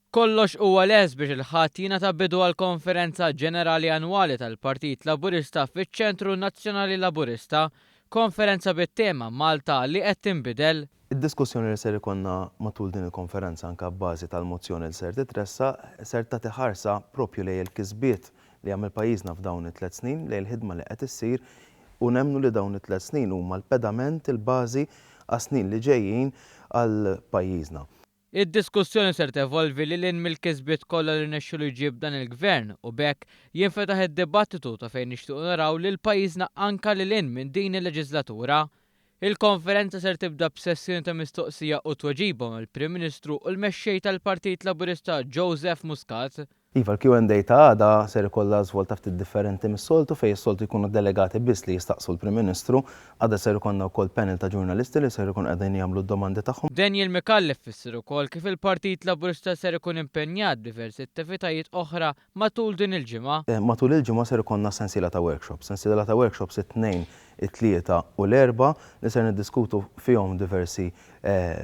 Kollox huwa lest biex il-Ħadd jingħata bidu għall-Konferenza Ġenerali Annwali tal-Partit Laburista fiċ-Ċentru Nazzjonali Laburista, konferenza bit-tema Malta li qed tinbidel. Id-diskussjoni li ser ikollna matul din il-konferenza anke abbażi tal-mozzjoni li ser titressaq ser tagħti ħarsa propju lejn il-kisbiet li għamel pajjiżna f'dawn it-tliet snin, lejn il-ħidma li qed issir u nemmnu li dawn it-tliet snin huma l-pedament, il-bażi għas-snin li ġejjin għal pajjiżna. Id-diskussjoni ser tevolvi lil hinn mill-kisbiet kollha li rnexxielu jġib dan il-Gvern u b'hekk jinfetaħ id-dibattitu ta' fejn nixtiequ naraw lil pajjiżna anka lil hinn minn din il-leġiżlatura. Il-konferenza ser tibda b'sessjoni ta' mistoqsija u tweġiba mal-Prim Ministru u l-Mexxej tal-Partit Laburista Joseph Muscat. Iva, l-Q and A ta' għada ser ikollha żvolta ftit differenti mis-soltu, fejn is-soltu jkunu delegati biss li jistaqsu l-Prim Ministru. Għada ser ikollna wkoll panel ta' ġurnalisti li ser ikunu qegħdin jagħmlu d-domandi tagħhom. Daniel Micallef fisser ukoll kif il-Partit Laburista ser ikun impenjat b'diversi attivitajiet oħra matul din il-ġimgħa. Matul il-ġimgħa ser ikollna sensiela ta' workshops. Sensiela ta' workshops it-Tnejn, it-Tlieta u l-Erbgħa li ser niddiskutu fihom diversi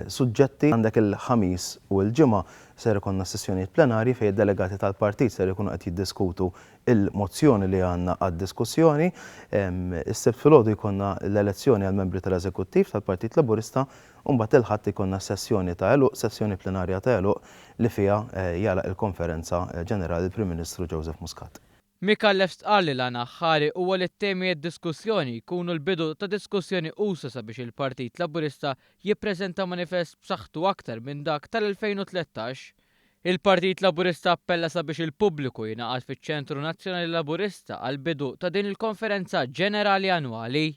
suġġetti. Għandek il-Ħamis u l-Ġimgħa ser ikollna sessjonijiet plenarji fejn id-delegati tal-partit ser ikunu qed jiddiskutu il-mozzjoni li għandna għad-diskussjoni. Is-Sibt filgħodu jkollna l-elezzjoni għall-membri tal-Eżekuttiv tal-Partit Laburista u mbagħad il-Ħadd ikollna sessjoni ta' għeluq, sessjoni plenarja ta' għeluq li fiha jagħlaq il-konferenza ġenerali l-Prim Ministru Joseph Muscat. Micallef stqarr li l-għan aħħari huwa li t-temi għad-diskussjoni jkunu l-bidu ta' diskussjoni usa' sabiex il-Partit Laburista jippreżenta manifest b'saħħtu aktar minn dak tal-2013. Il-Partit Laburista appella sabiex il-pubbliku jingħaqad fiċ-Ċentru Nazzjonali Laburista għall-bidu ta' din il-konferenza ġenerali annwali.